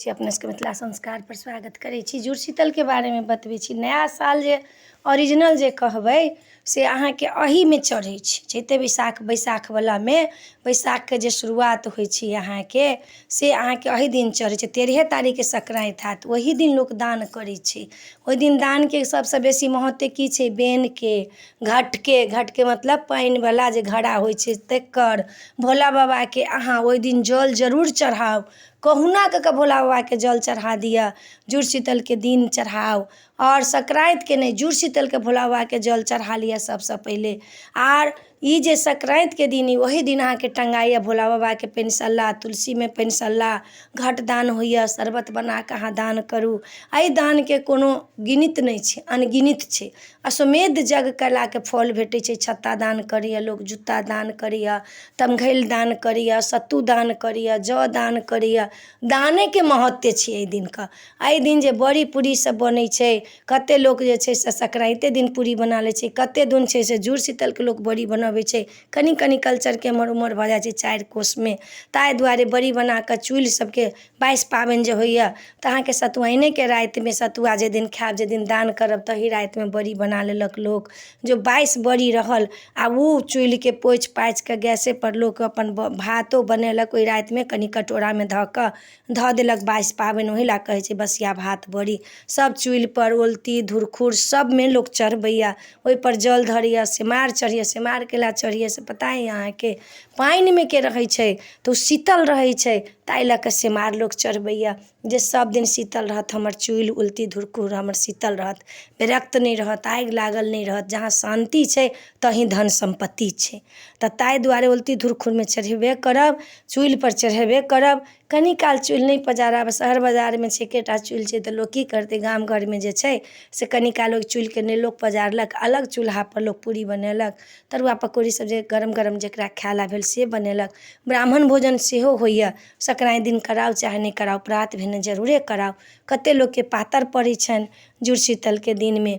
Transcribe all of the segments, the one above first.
छी अपने सबके मिथिला संस्कार पर स्वागत करै छी। जुड़शीतलके बारेमे बतबै छी। नया साल जे ओरिजिनल जे कहबै से अहाँके एहिमे चढ़ै छै, चैते बैसाख, बैसाखवलामे बैसाखके जे शुरुआत होइ छै अहाँके, से अहाँके एहि दिन चढ़ै छै। 13 तारीखके संक्रान्ति हैत, ओही दिन लोक दान करै छै। ओहि दिन दानके सबसँ बेसी महत्व की छै? बेनके, घटके, घटके मतलब पानिवला जे घड़ा होइ छै तकर। भोला बाबाके अहाँ ओहि दिन जल जरूर चढ़ाउ, कहुना कऽ कऽ भोला बाबाके जल चढ़ा दिअ। जुड़शीतलके दिन चढ़ाउ, आओर संक्रान्तिके नहि, जुड़शीतलके भोला बाबाके जल चढ़ा लिअ सबसँ पहिले। आर ई जे संक्रान्तिके दिन अइ, ओही दिन अहाँके टङ्गाइए भोला बाबाके पनिसल्ला, तुलसीमे पनिसल्ला, घट दान होइए, शरबत बनाकऽ अहाँ दान करू। एहि दानके कोनो गिनती नहि छै, अनगिनत छै। अश्वमेध यज्ञ कयलाके फल भेटै छै। छत्ता दान करैए लोक, जूत्ता दान करैए, तमघैल दान करैए, सत्तू दान करैए, जौ दान करैए। दानेके महत्व छै एहि दिनके। एहि दिन जे बड़ी पूरी सब बनै छै, कते लोक जे छै से संक्रान्तिए दिन पूरी बना लै छै, कते दिन छै से जुड़शीतलके लोक बड़ी बनबै छै। कनि कनि कल्चरके एम्हर ओम्हर भऽ जाइ छै 4 कोसमे, ताहि दुआरे बड़ी बनाकऽ चुल्हि सबके 22 पाबनि जे होइए तऽ अहाँके सतुआइनेके रातिमे, सतुआ जाहि दिन खायब, जाहि दिन दान करब, तही रातिमे बड़ी बना लेलक लोक। जो 22 बड़ी रहल आओर ओ चुल्हिके पोछि पाछिकऽ गैसेपर लोक अपन भातो बनेलक ओहि रातिमे, कनि कटोरामे धऽ कऽ धऽ देलक। 22 पाबनि ओहि लए कहै छै, बसिया भात बड़ी सब चुल्हिपर ओलती धुरखुर सबमे लोक चढ़बैए, ओहिपर जल धरैए, सेमार चढ़ैए। सेमार केला चढ़ैए से पता अइ अहाँके? पानिमे के रहै छै तऽ ओ शीतल रहै छै, ताहि लऽ कऽ सेमार लोक चढ़बैए, जे सब दिन शीतल रहत हमर चुल्हि उलती धुरखुर, हमर शीतल रहत, विरक्त नहि रहत, आगि लागल नहि रहत। जहाँ शान्ति छै तहीं धन सम्पत्ति छै। तऽ ताहि दुआरे ओलती धुरखुरमे चढ़ेबे करब, चुल्हिपर चढ़ेबे करब। कनि काल चुल्हि नहि पजारब। शहर बाजारमे छै एकेटा चुल्हि छै तऽ लोक की करतै? गाम घरमे जे छै से कनि काल ओहि चुल्हिके नहि लोक पजारलक, अलग चूल्हापर लोक पूरी बनेलक, तरुआ पकौड़ी सब जे गरम गरम जकरा खाय लए भेल से बनेलक। ब्राह्मण भोजन सेहो होइए। संक्रान्ति दिन कराउ चाहे नहि कराउ, प्रात भेने जरूरे कराउ। कते लोकके पातर पड़ै छनि जुड़शीतलके दिनमे,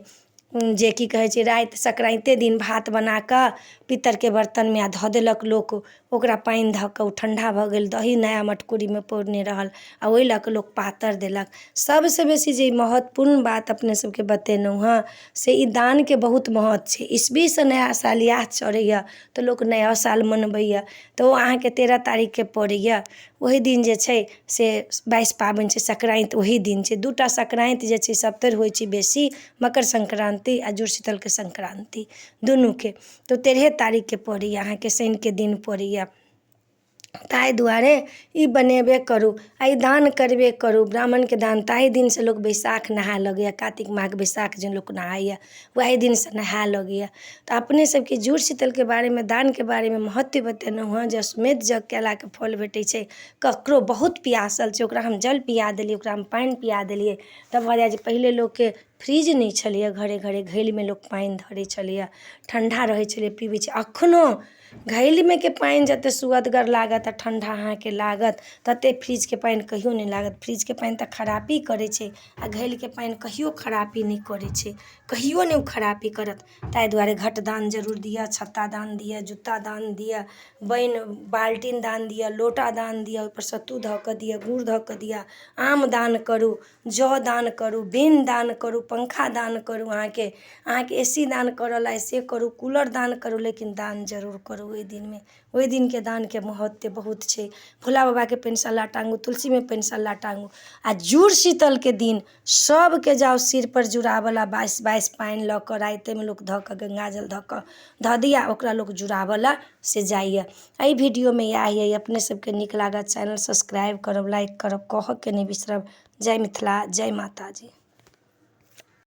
जे की कहै छै, राति संक्रान्तिए दिन भात बनाकऽ पित्तरके बर्तनमे आओर धऽ देलक लोक, ओकरा पानि धऽ कऽ ओ ठण्डा भऽ गेल, दही नया मटकुरीमे पौरने रहल, आओर ओहि लऽ कऽ लोक पातर देलक। सबसँ बेसी जे महत्वपूर्ण बात अपने सबके बतेलहुँ हँ से ई दानके बहुत महत्व छै। ईसवीसँ नया साल इएह चढ़ैए तऽ लोक नया साल मनबैए, तऽ ओ अहाँके 13 तारीखके पड़ैए। ओहि दिन जे छै से 22 पाबनि छै, संक्रान्ति ओही दिन छै। 2टा संक्रान्ति जे छै सभतरि होइ छै बेसी, मकर संक्रान्ति आओर जुड़शीतलके संक्रान्ति, दुनूके तऽ 13 तारीखके पड़ैए, अहाँके शनिके दिन पड़ैए। ताहि दुआरे ई बनेबे करू, एहि दान करबे करू, ब्राह्मणके दान। ताहि दिनसँ लोक बैसाख नहाय लगैए, कातिक माघ बैसाख जे लोक नहाइए वएह दिनसँ नहाय लगैए। तऽ अपने सबके जुड़शीतलके बारेमे, दानके बारेमे महत्व बतेलहुँ हँ, जे अश्वमेध यज्ञ कयलाके फल भेटै छै। ककरो बहुत पियासल छै, ओकरा हम जल पिया देलियै, ओकरा हम पानि पिया देलियै, तब भऽ जाइ छै। पहिले लोकके फ्रिज नहि छलैए, घरे घरे घैलमे लोक पानि धरै छलैए, ठण्डा रहै छलै, पीबै छै। अखनो घैलमे के पानि जते सुअदगर लागत आ ठण्डा अहाँके लागत, तते फ्रिजके पानि कहियो नहि लागत। फ्रिजके पानि तऽ खरापी करै छै, आ घैलके पानि कहियो खरापी नहि करै छै, कहियो नहि ओ खरापी करत। ताहि दुआरे घट दान जरूर दिअ, छत्ता दान दिअ, जूत्ता दान दिअ, बैन बाल्टीन दान दिअ, लोटा दान दिअ, ओहिपर सत्तू धऽ कऽ दिअ, गुड़ धऽ कऽ दिअ, आम दान करू, जौ दान करू, बेन दान करू, पंखा दान करू, अहाँके ए सी दान करऽ ला से करू, कूलर दान करू, लेकिन दान जरूर करू ओहि दिनमे। ओहि दिनके दानके महत्व बहुत छै। भोला बाबाके पनिसल्ला टाँगू, तुलसीमे पनिसल्ला टाँगू, आ जुड़ शीतलके दिन सबके जाउ सिरपर जुड़ाबऽ ला। 22 22 पानि लऽ कऽ रातिमे लोक धऽ कऽ गङ्गाजल धऽ कऽ धऽ दिअ, ओकरा लोक जुड़ाबऽ ला से जाइए। एहि वीडियोमे इएह अइ। अपने सबके नीक लागत चैनल सब्सक्राइब करब, लाइक करब, कहऽके नहि बिसरब। जय मिथिला, जय माताजी।